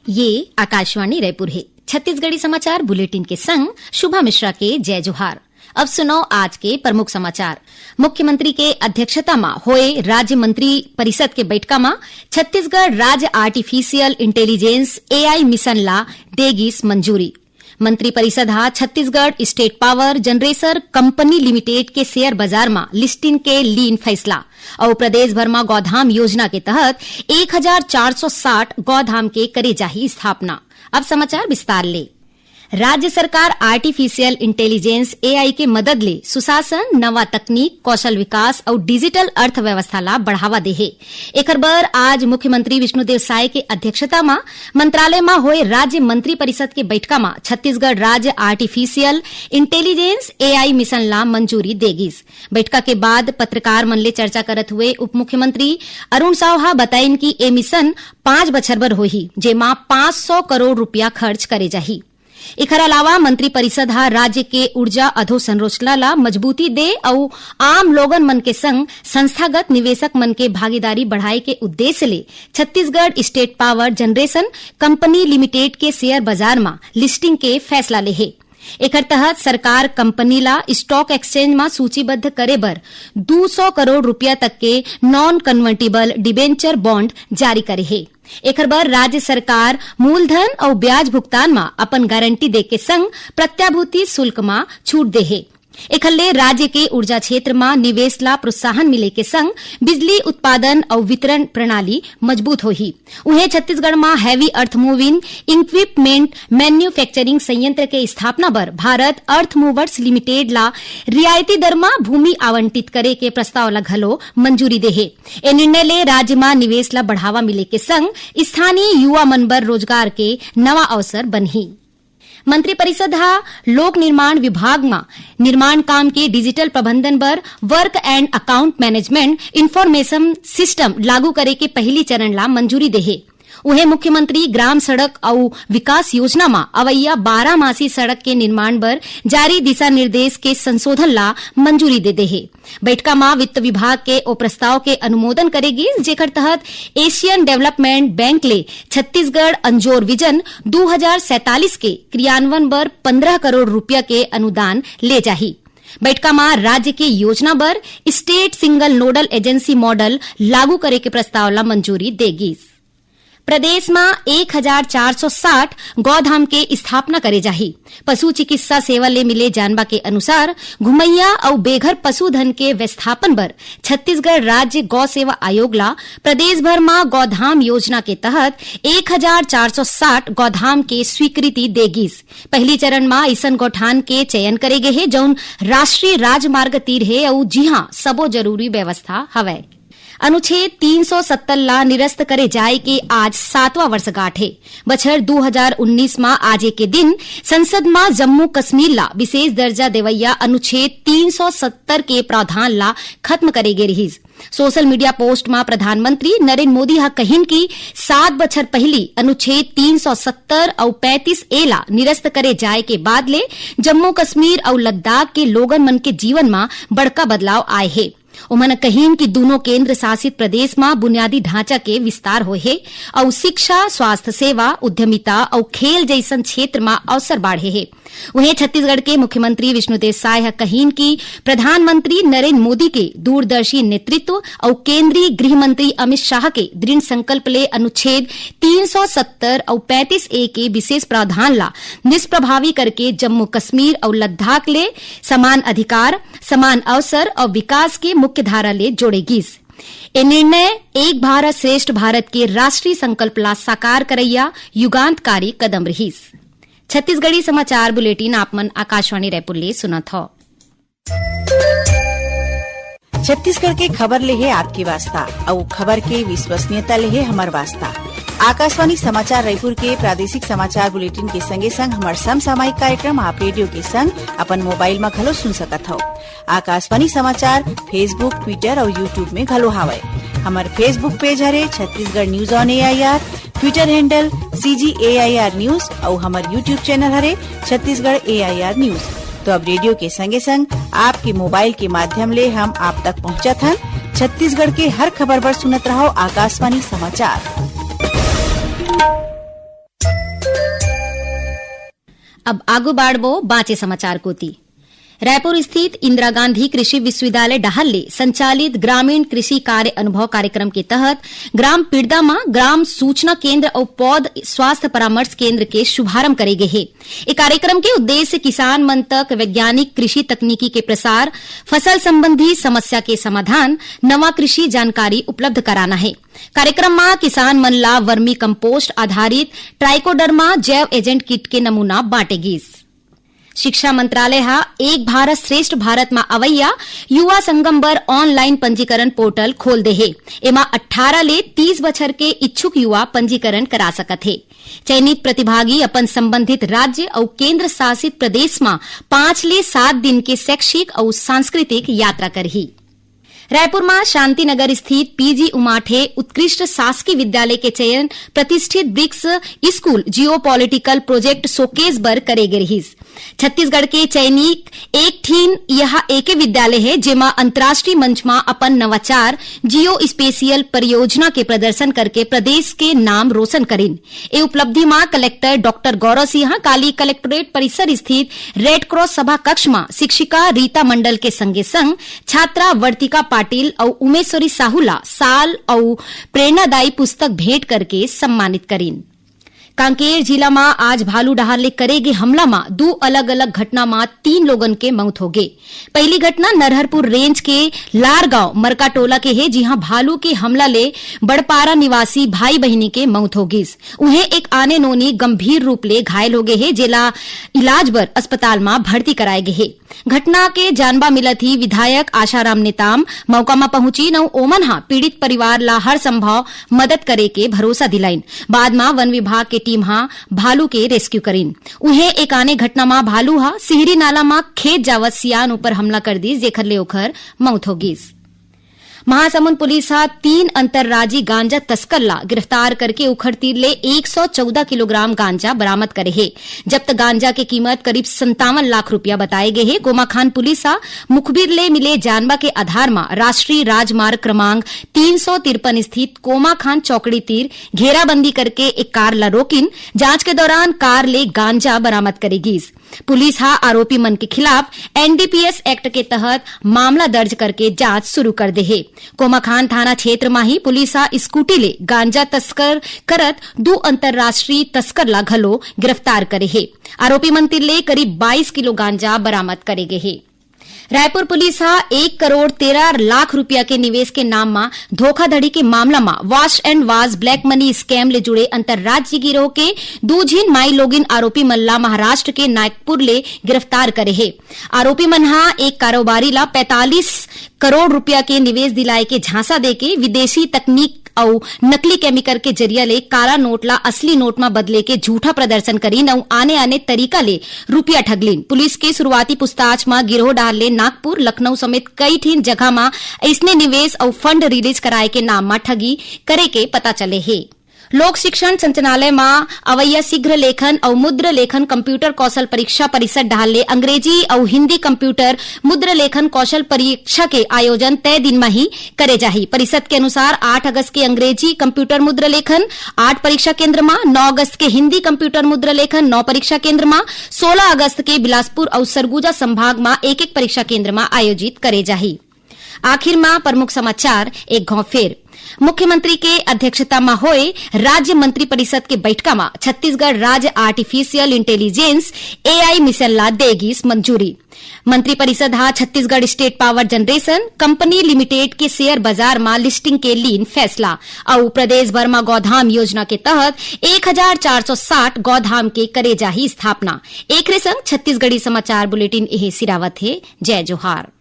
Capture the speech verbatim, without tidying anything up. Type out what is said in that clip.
ये आकाशवाणी रायपुर हे। छत्तीसगढ़ी समाचार बुलेटिन के संग शुभा मिश्रा के जय जोहार। अब सुनव आज के प्रमुख समाचार। मुख्यमंत्री के अध्यक्षता म होए राज्य मंत्री परिषद के बैठका म छत्तीसगढ़ राज्य आर्टिफिशियल इंटेलिजेंस, एआई, मिशन ला दे गिस मंजूरी। मंत्री परिषद ह Chhattisgarh state power generation company limited के शेयर बाजार म लिस्टिंग के लीन फैसला अउ प्रदेश भर म गौधाम योजना के तहत एक हजार चार सौ साठ गौधाम के करे जाही स्थापना। अब समाचार विस्तार ले। राज्य सरकार आर्टिफिशियल इंटेलिजेंस, एआई, के मदद ले सुशासन, नवा तकनीक, कौशल विकास अउ डिजिटल अर्थव्यवस्था ला बढ़ावा देहे। एखर बर आज मुख्यमंत्री विष्णुदेव साय के अध्यक्षता म मंत्रालय म होए राज्य मंत्री परिषद के बैठका म छत्तीसगढ़ राज्य आर्टिफिशियल इंटेलिजेंस, एआई, मिशन ला मंजूरी दे गिस। बैठका के बाद पत्रकार मन ले चर्चा करत हुए उप मुख्यमंत्री अरुण साव ह बताइन कि ए मिशन पांच बछर बर होही, जेमा पांच सौ करोड़ रुपया खर्च करे जाही। एखर अलावा मंत्री परिषद ह राज्य के ऊर्जा अधोसंरचना ला मजबूती दे अउ आम लोगन मन के संग संस्थागत निवेशक मन के भागीदारी बढ़ाए के उद्देश्य ले Chhattisgarh state power generation company limited के शेयर बाजार म लिस्टिंग के फैसला लेहे। एखर तहत सरकार कंपनी ला स्टॉक एक्सचेंज म सूचीबद्ध करे बर दू सौ करोड़ रुपया तक के नॉन कन्वर्टिबल डिबेंचर बॉन्ड जारी करे हे। एखर बर राज्य सरकार मूलधन अउ ब्याज भुगतान म अपन गारंटी दे के संग प्रत्याभूति शुल्क म छूट दे हे। एखर ले राज्य के ऊर्जा क्षेत्र म निवेश ला प्रोत्साहन मिले के संग बिजली उत्पादन अउ वितरण प्रणाली मजबूत होही। उहें, छत्तीसगढ़ म heavy earth moving equipment manufacturing संयंत्र के स्थापना बर भारत अर्थ मूवर्स लिमिटेड ला रियायती दर म भूमि आवंटित करे के प्रस्ताव ला घलो मंजूरी दे हे। ए निर्णय ले राज्य म निवेश ला बढ़ावा मिले के संग स्थानीय युवा मन बर रोजगार के नवा अवसर बनही। मंत्रिपरिषद ह लोक निर्माण विभाग म निर्माण काम के डिजिटल प्रबंधन बर work and account management information system लागू करे के पहिली चरण ला मंजूरी देहे। उहें, मुख्यमंत्री ग्राम सड़क अउ विकास योजना म अवइया बारह मासी सड़क के निर्माण बर जारी दिशा निर्देश के संशोधन ला मंजूरी दे देहे। बैठका म वित्त विभाग के ओ प्रस्ताव के अनुमोदन करे गिस, जेकर तहत एशियन डेवलपमेंट बैंक ले छत्तीसगढ़ अंजोर विजन दू हजार सैंतालीस के क्रियान्वयन बर पंद्रह करोड़ रुपया के अनुदान ले जाही। बैठका म राज्य के योजना बर state single nodal agency model लागू करे के प्रस्ताव ला मंजूरी दे गिस। प्रदेश म एक हजार चार सौ साठ गौधाम के स्थापना करे जाही। पशु चिकित्सा सेवा ले मिले जानबा के अनुसार, घुमैया अउ बेघर पशुधन के व्यवस्थापन बर छत्तीसगढ़ राज्य गौ सेवा आयोग ला प्रदेश भर म गौधाम योजना के तहत एक हजार चार सौ साठ गौधाम के स्वीकृति दे गिस। पहिली चरण म अइसन गौठान के चयन करे गे हे, जउन राष्ट्रीय राजमार्ग तीर हे अउ जिहां सबो जरूरी व्यवस्था हवय। अनुच्छेद तीन सौ सत्तर ला निरस्त करे जाए के आज सातवां वर्षगांठ हे। बछर दू हजार उन्नीस म आजे के दिन संसद म जम्मू कश्मीर ला विशेष दर्जा देवइया अनुच्छेद तीन सौ सत्तर के प्रावधान ला खत्म करे गे रिहिस। सोशल मीडिया पोस्ट म प्रधानमंत्री नरेंद्र मोदी ह कहिन कि सात बछर पहिली अनुच्छेद तीन सौ सत्तर अउ पैंतीस ए ला निरस्त करे जाए के बाद ले जम्मू कश्मीर अउ लद्दाख के लोगन मन के जीवन म बड़का बदलाव आए हे। ओमन कहिन कि दूनों केंद्र शासित प्रदेश म बुनियादी ढांचा के विस्तार होए हे अउ शिक्षा, स्वास्थ्य सेवा, उद्यमिता अउ खेल जइसन क्षेत्र म अवसर बाढ़े हे। उहें, छत्तीसगढ़ के मुख्यमंत्री विष्णुदेव साय ह कहिन कि प्रधानमंत्री नरेंद्र मोदी के दूरदर्शी नेतृत्व अउ केंद्रीय गृह मंत्री अमित शाह के दृढ़ संकल्प ले अनुच्छेद तीन सौ सत्तर अउ पैंतीस ए के विशेष प्रावधान ला निष्प्रभावी करके जम्मू कश्मीर अउ लद्दाख ले समान अधिकार, समान अवसर अउ विकास के मुख्य धारा ले जोड़े गिस। ए निर्णय एक भारत श्रेष्ठ भारत के राष्ट्रीय संकल्प ला साकार करइया युगांतकारी कदम रिहिस। छत्तीसगढ़ी समाचार बुलेटिन आप मन आकाशवाणी रायपुर ले सुनत हव। छत्तीसगढ़ के खबर ले हे आपके वास्ता, अउ खबर के विश्वसनीयता ले हे हमर वास्ता। आकाशवाणी समाचार रायपुर के प्रादेशिक समाचार बुलेटिन के संगे संग हमर समसामयिक कार्यक्रम आप रेडियो के संग अपन मोबाइल म घलो सुन सकत हव। आकाशवाणी समाचार Facebook, Twitter अउ YouTube में घलो हावय। हमर Facebook पेज हरे Chhattisgarh news on AIR, Twitter handle CG AIR news अउ हमर YouTube चैनल हरे छत्तीसगढ़ एआईआर न्यूज। तो अब रेडियो के संगे संग आपके मोबाइल के माध्यम ले हम आप तक पहुंचत हन। छत्तीसगढ़ के हर खबर बर सुनत रहव आकाशवाणी समाचार। अब आगू बाढ़बो बाँचे समाचार कोति। रायपुर स्थित इंदिरा गांधी कृषि विश्वविद्यालय डहार ले संचालित ग्रामीण कृषि कार्य अनुभव कार्यक्रम के तहत ग्राम पिड़दा म ग्राम सूचना केंद्र अउ पौध स्वास्थ्य परामर्श केंद्र के शुभारंभ करे गे हे। ए कार्यक्रम के उद्देश्य किसान मन तक वैज्ञानिक कृषि तकनीकी के प्रसार, फसल संबंधी समस्या के समाधान, नवा कृषि जानकारी उपलब्ध कराना हे। कार्यक्रम म किसान मन ला वर्मी कंपोस्ट आधारित ट्राइकोडर्मा जैव एजेंट किट के नमूना बांटे गिस। शिक्षा मंत्रालय ह एक भारत श्रेष्ठ भारत म अवइया युवा संगम बर ऑनलाइन पंजीकरण पोर्टल खोल दे हे। एमा अट्ठारह ले तीस बछर के इच्छुक युवा पंजीकरण करा सकत हे। चयनित प्रतिभागी अपन संबंधित राज्य अउ केंद्र शासित प्रदेश म पाँच ले सात दिन के शैक्षिक अउ सांस्कृतिक यात्रा करही। रायपुर म शांति नगर स्थित पीजी उमाठे उत्कृष्ट शासकीय विद्यालय के चयन प्रतिष्ठित BRICS school geopolitical project showcase बर करे गे रिहिस। छत्तीसगढ़ के चयनित एक ठिन यह एके विद्यालय हे, जेमा अंतर्राष्ट्रीय मंच म अपन नवाचार जियो स्पेशियल परियोजना के प्रदर्शन करके प्रदेश के नाम रोशन करिन। ए उपलब्धि म कलेक्टर डॉक्टर गौरव सिंह काली कलेक्टोरेट परिसर स्थित रेड क्रॉस सभा कक्ष म शिक्षिका रीता मंडल के संगे संग छात्रा वर्तिका पाटिल अउ उमेश्वरी साहू ला साल अउ प्रेरणादायी पुस्तक भेंट करके सम्मानित करिन। कांकेर जिला म आज भालू डहार ले करे गे हमला म दू अलग-अलग घटना म तीन लोगन के मउत होगे। पहिली घटना नरहरपुर रेंज के लारगांव मरकाटोला के हे, जिहां भालू के हमला ले बड़पारा निवासी भाई बहिनी के मउत हो गिस। उहें एक आने नोनी गंभीर रूप ले घायल हो गे हे, जेला इलाज बर अस्पताल म भर्ती कराए गे हे। घटना के जानबा मिलत ही विधायक आशाराम नेताम मौका म पहुंचिन अउ ओमन ह पीड़ित परिवार ला हर संभव मदद करे के भरोसा दिलाइन। बाद म वन विभाग के टीम ह भालू के रेस्क्यू करिन। उहें एक आने घटना म भालू ह सिहरी नाला म खेत जावत सियान ऊपर हमला कर दिस, जेखर ले ओखर मउत हो गिस। महासमुंद पुलिस ह तीन अंतर्राज्यीय गांजा तस्कर ला गिरफ्तार करके उखर तीर ले एक सौ चौदह किलोग्राम गांजा बरामद करे हे। जब्त गांजा के कीमत करीब संतावन लाख रुपया बताए गे हे। कोमाखान पुलिस ह मुखबिर ले मिले जानबा के आधार म राष्ट्रीय राजमार्ग क्रमांक तीन सौ तिरपन स्थित कोमाखान चौकड़ी तीर घेराबंदी करके एक कार ला रोकिन। जांच के दौरान कार ले गांजा बरामद करे गिस। पुलिस ह आरोपी मन के खिलाफ एनडीपीएस एक्ट के तहत मामला दर्ज करके जांच शुरू कर दे हे। कोमाखान थाना क्षेत्र म ही पुलिस ह स्कूटी ले गांजा तस्कर करत दू अंतर्राष्ट्रीय तस्कर ला घलो गिरफ्तार करे हे। आरोपी मन तीर ले करीब बाईस किलो गांजा बरामद करे गे हे। रायपुर पुलिस ह एक करोड़ तेरह लाख रुपया के निवेश के नाम म धोखाधड़ी के मामला म wash and wash black money scam ले जुड़े अंतर्राज्यीय गिरोह के दू झिन माई लोगिन आरोपी मन ला महाराष्ट्र के नागपुर ले गिरफ्तार करे हे। आरोपी मन ह एक कारोबारी ला पैंतालीस करोड़ रुपया के निवेश दिलाए के झांसा देके विदेशी तकनीक अउ नकली केमिकल के जरिया ले काला नोट ला असली नोट म बदले के झूठा प्रदर्शन करिन अउ आने-आने तरीका ले रुपया ठगलिन। पुलिस के शुरुआती पूछताछ म गिरोह डाहर ले नागपुर, लखनऊ समेत कई ठिन जगह म अइसने निवेश अउ फंड रिलीज कराए के नाम म ठगी करे के पता चले हे। लोक शिक्षण संचालनालय म अवइया शीघ्र लेखन अउ मुद्र लेखन कंप्यूटर कौशल परीक्षा परिषद डाहर ले अंग्रेजी अउ हिंदी कंप्यूटर मुद्र लेखन कौशल परीक्षा के आयोजन तय दिन म ही करे जाही। परिषद के अनुसार आठ अगस्त के अंग्रेजी कंप्यूटर मुद्र लेखन आठ परीक्षा केंद्र म, नौ अगस्त के हिंदी कंप्यूटर मुद्र लेखन नौ परीक्षा केंद्र म, सोलह अगस्त के बिलासपुर अउ सरगुजा संभाग म एक-एक परीक्षा केंद्र म आयोजित करे जाही। आखिर म प्रमुख समाचार एक घौं फेर। मुख्यमंत्री के अध्यक्षता म होए राज्य मंत्री परिषद के बैठका म छत्तीसगढ़ राज्य आर्टिफिशियल इंटेलिजेंस, एआई मिशन ला दे गिस मंजूरी। मंत्री परिषद ह Chhattisgarh state power generation company limited के शेयर बाजार म लिस्टिंग के लीन फैसला अउ प्रदेश भर म गौधाम योजना के तहत एक हजार चार सौ साठ गौधाम के करे जाही स्थापना। एकरे संग छत्तीसगढ़ी समाचार बुलेटिन इहे सिरावत हे। जय जोहार।